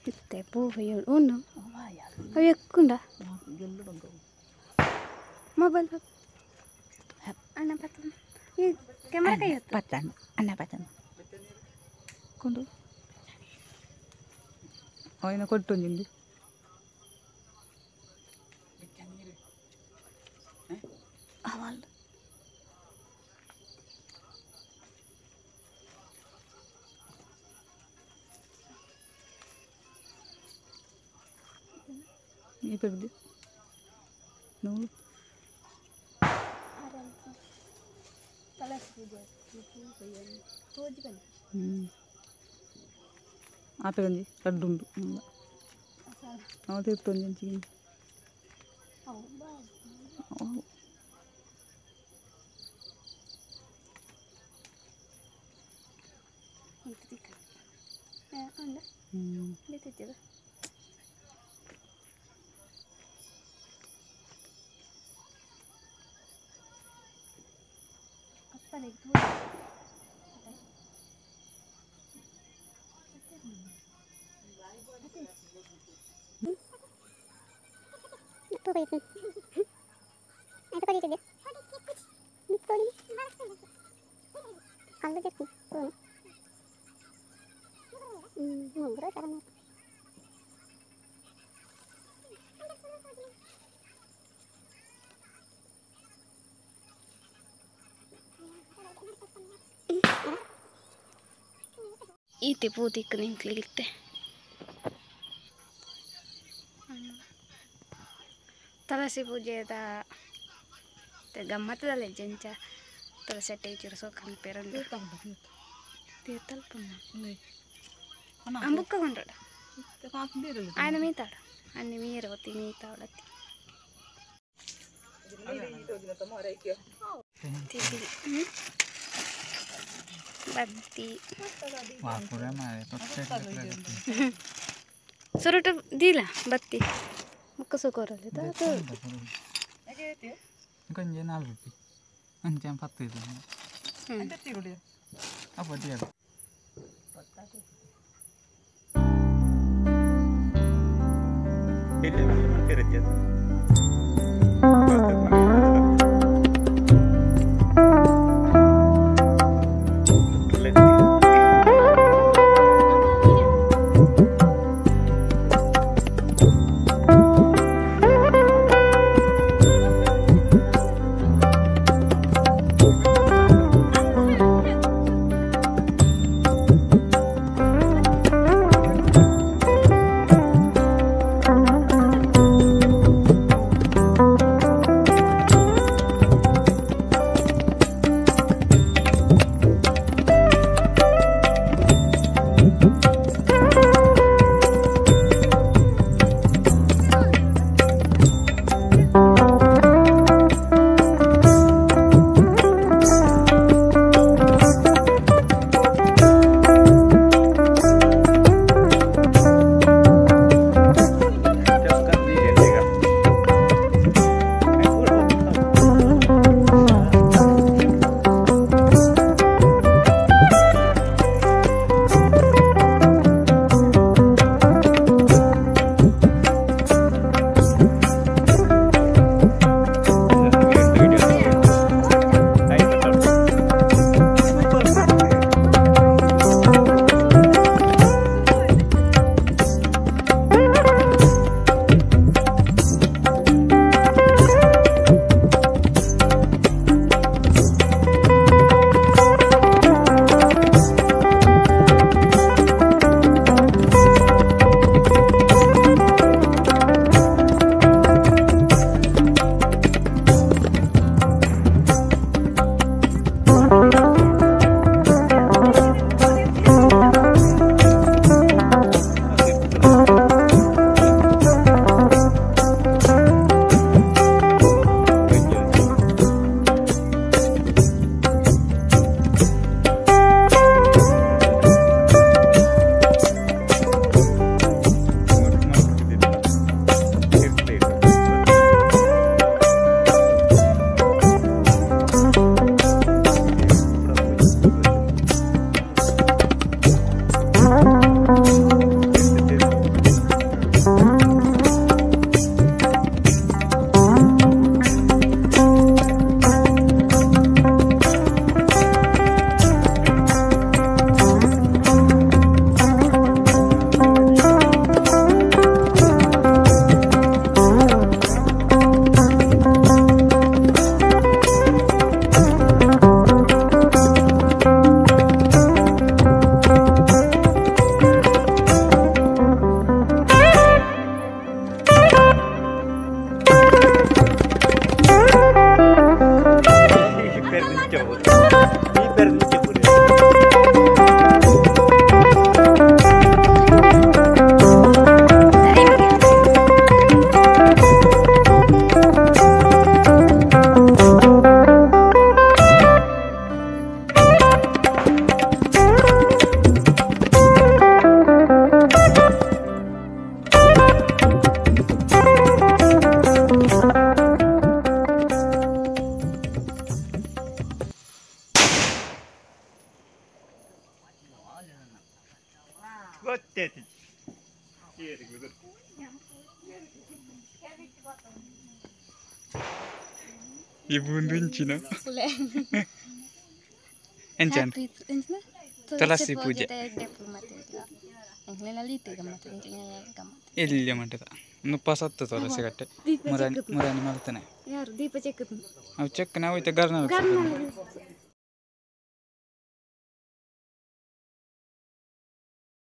ಇತ್ತೆ ಪೋವೆ ಉಂಡು ಅವು ಎಕ್ಕುಂಡ ಮೊಬೈಲ್ ಅಣ್ಣ ಪತ್ತ ಈ ಕ್ಯಾಮರಾ ಕೈ ಹೊತ್ತು ಪತ್ತಾನು ಅಣ್ಣ ಪತ್ತಾನು ಕೊಂಡು ಅವನ ಕೊಟ್ಟು ನಿಂದು ಅವಲ್ ಈ ಪೆಡ್ದು ನೂಲು ಆಪೆಗೊಂಜಿ ರಡ್ಡುಂಡು ಅವ ತೀರ್ತೊಂಜಿ ಅಂಚಿ ಈತೆ ಪೂತಿಕ್ ನಿಂಕ್ಲಿಗಿತ್ತೆ ತುಳಸಿ ಪೂಜೆದ ಗಮ್ಮತ್ತದಲ್ಲ ಜಂಚ ತುಳಸಿ ಟೀಚರ್ ಸೋಕನ್ ಪೇರಂದು ತೀರ್ಥಲ್ಪ ಬುಕ್ಕ ಕೊಂಡೋಡ ఆయన ಮೀತಾಡ ಅన్ని ಮೀರ ಒತ್ತಿ ಮೀತಾವಳತ್ತಿ ಬತ್ತಿ ಸುರುಟು ದೀಲ ಬತ್ತಿ ಮುಕ್ಕ ಸುಕೋರಲ್ಲಿ ಕೊಂಚ ನಾಲ್ ರೂಪಾಯಿ ಅಂಚೆ ಪತ್ತು ಇದು ಅಪ್ಪ Thank ಗೊತ್ತೈತಿ. ಈ ಬುಂದಿಂಚಿನ ಎಂಚನ್ ತುಳಸಿ ಪೂಜೆ. ಎಲ್ಲಿ ಮಂಟದ ನುಪ್ಪ ಸತ್ತು ತುಳಸಿ ಕಟ್ಟೆ ಮುರಾನಿ ಮುರಾನಿ ಮಲ್ತಾನೆ. ಯಾರು ದೀಪ ಚೆಕ್? ಅವು ಚೆಕ್ ನಾವು ಇತ್ತೆ ಗರ್ನ.